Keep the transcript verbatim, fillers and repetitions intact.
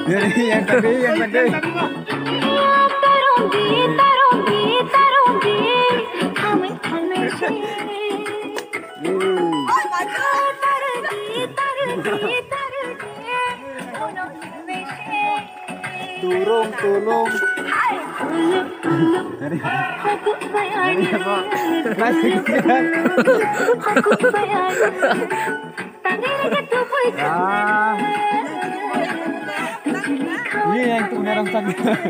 Yang tadi, yang tadi. Turung, tulung. Ah. Ini yang itu merah tadi.